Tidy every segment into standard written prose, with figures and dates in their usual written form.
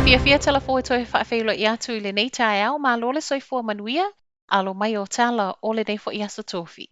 Fiafia tala fou e toe faafeiloai atu i lenei taeao, malo le soifua manuia, alo mai o tala o lenei foi aso tofi.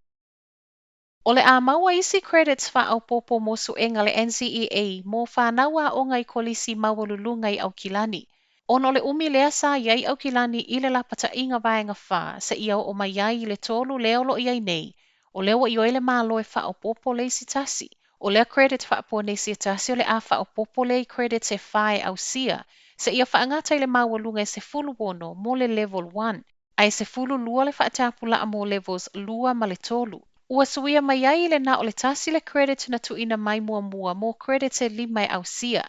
O le a maua isi credits faaopoopo mo suega a le NCEA mo fanau aoga i kolisi maualuluga i Aukilani. Ona o le umi lea sa i ai Aukilani i le lapataiga Vaega 4 seia oo mai ai i le 3 lea o lo o i ai nei, o lea ua ioe le Malo e faaopoopo le isi tasi. O lea credit faaponesi e tasi o le a faaopoopo lea i credits e 4 e ausia, seia faagata i le maualuga e 16 mo le Level 1, ae 12 le faatapulaa mo Levels 2 ma le 3. Ua suia mai ai i le na o le tasi le credit na tuuina mai muamua mo credits e 5 e ausia.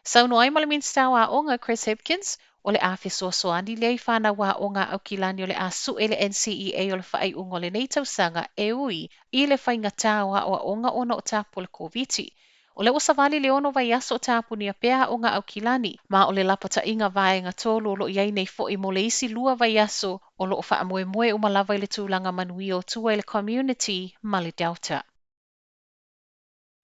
Saunoa ai ma le Minisita o Aoga Chris Hipkins, o le a fesoasoani lea i fanau aoga a Aukilani o le a sue le NCEA o le faaiuga o lenei tausaga e ui i le faigata o aoaoga ona o tapu o le Koviti. O lea ua savali le 6 vaiaso o tapunia pea aoga a Aukilani, ma o le lapataiga vaega 3 o lo o i ai nei foi mo le isi 2 vaiaso o lo o faamoemoe uma lava i le tulaga manuia o tua i le community ma le Delta.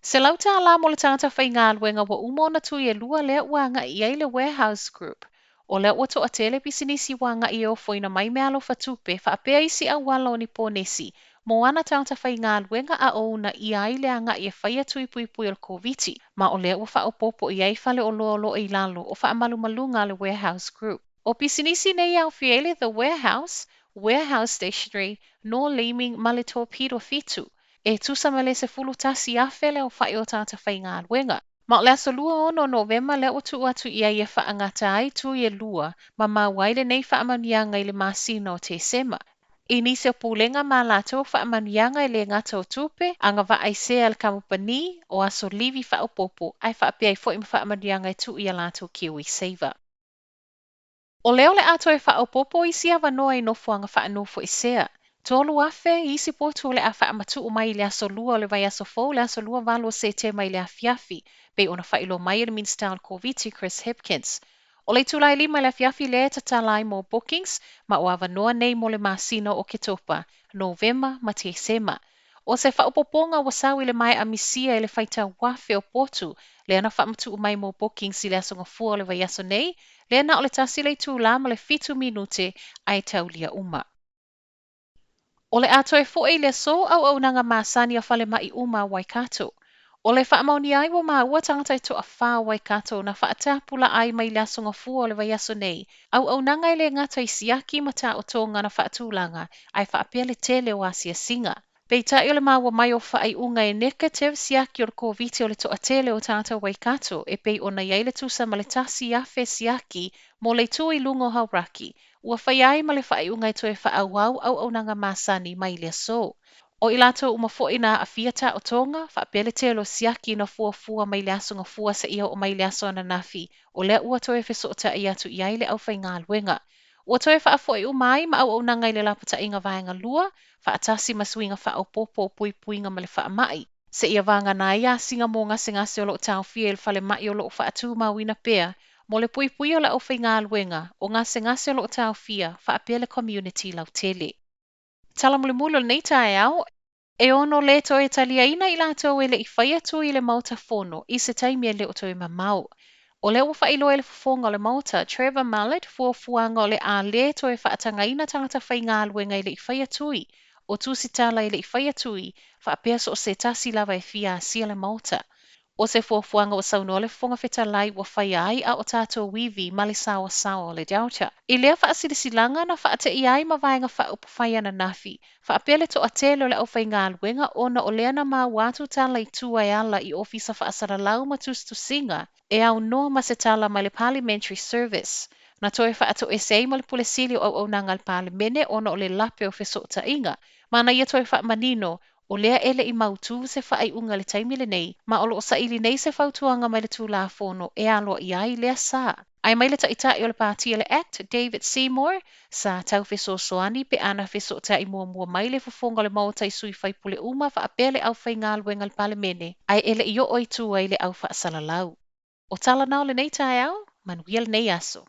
$100 mo le tagata faigaluega ua uma ona tui e lua lea ua agai i ai le Warehouse Group. O lea ua toatele pisinisi ua agai e ofoina mai meaalofa tupe faapea isi auala o ni ponesi mo ana tagata faigaluega a o uunaia ai le agai e faia tui puipui o le Koviti, ma o lea ua faaopoopo i ai faleoloa o lo o i lalo o faamalumaluga a le Warehouse Group. O pisinisi nei e aofia ai le The Warehouse, Warehouse Stationery, No Leeming ma le Torpedo 7. E tusa ma le 11,000 le aofai o tagata faigaluega. Ma o le aso 26 o Novema lea ua tuu atu i ai e faagata ai tui e lua ma maua ai lenei faamanuiaga i le masina o Tesema. I nisi o pulega ma a latou faamanuiaga e le gata o tupe, agavaa i sea a le kamupani, o aso livi faaopoopo, ae faapea ai foi ma faamanuiaga e tuu i a latou KiwiSaver. O lea o le a toe faaopoopo isi avanoa i nofoaga faanofoesea. 3,000 isi potu o le a faamatuu mai i le aso 2 o le vaiaso fou, le aso 28 o Setema i le afiafi, pei ona faailoa mai e le Minisita o le Koviti Chris Hipkins. O le itula e 5 i le afiafi lea e tatala ai mo bookings, ma o avanoa nei mo le masina o Oketopa, Novema ma Tesema. O se faaopoopoga ua sau i le maea misia i le faitau afe o potu lea na faamatuu mai mo bookings i le aso Gafua o le vaiaso nei, lea na o le 1 le itula ma le 7 minute ae taulia uma. O le a toe foi i le aso auaunaga masani a falemai uma a Waikato. O le faamaonia ai ua maua tagata e toafa o Waikato na faatapulaa ai mai le aso Gafua o le vaiaso nei, auaunaga e le gata i siaki ma taotoga na faatulaga ae faapea le tele o asiasiga. Peitai o le maua mai o faaiuga e negative siaki o le Koviti o le toatele o tagata Waikato e pei ona i ai le tusa ma le 1,000 siaki mo le itu i luga o Hauraki, ua faia ai ma le faaiuga e toe faaauau auaunaga masani mai le aso. O i latou uma foi na aafia taotoga, faapea le tele o siaki na fuafua mai le aso Gafua seia oo mai le aso ananafi, o lea ua toe fesootai atu i ai le aufaigaluega. Ua toe faafoi uma ai ma auaunaga i le lapataiga vaega 2, faatasi ma suiga faaopoopo o puipuiga ma le faamai, seia vagana ai asiga mo gasegase o lo o taofia i le falemai o lo o faatumauina pea mo le puipuia o le aufaigaluega, o gasegase o lo o taofia, faapea le community lautele. Tala mulimuli o lenei taeao, e ono le toe taliaina i latou e le i faia tui i le Maota Fono i se taimi e le o toe mamao. O lea ua faailoa e le fofoga o le Maota, Trevor Mallard, fuafuaga o le a le toe faatagaina tagata faigaluega e le i faia tui, o tusitala e le i faia tui, faapea so o se tasi lava e fia asia le Maota. O se fuafuaga ua saunoa le Fofoga Fetalai ua faia ai a o tatou ivi ma le saoasaoa o le Delta. I lea faasilasilaga na faateia ai ma vaega faaupufai ananafi, faapea le toatele o le aufaigaluega ona o lea na maua atu tala i tua e ala i ofisa faasalalau ma tusitusiga e aunoa ma se tala mai le Parliamentary Service. Na toe faatoese ai ma le Pule Sili o Auaunaga a le Palemene ona o le lape o fesootaiga, ma na ia toe faamanino o lea e le i mautū se faaiuga i le taimi lenei, ma o lo o saili nei se fautuaga mai le Tulafono e aloaia ai lea sa. Ae mai le Taitai o le Pāti a le Act, David Seymour, sa tau fesoasoani pe ana fesootai muamua mai le fofoga o le Maota i sui faipule uma faapea le aufaigaluega a le Palemene, ae e le i oo i tua i le au faasalalau. O tala na o lenei taeao, manuia lenei aso.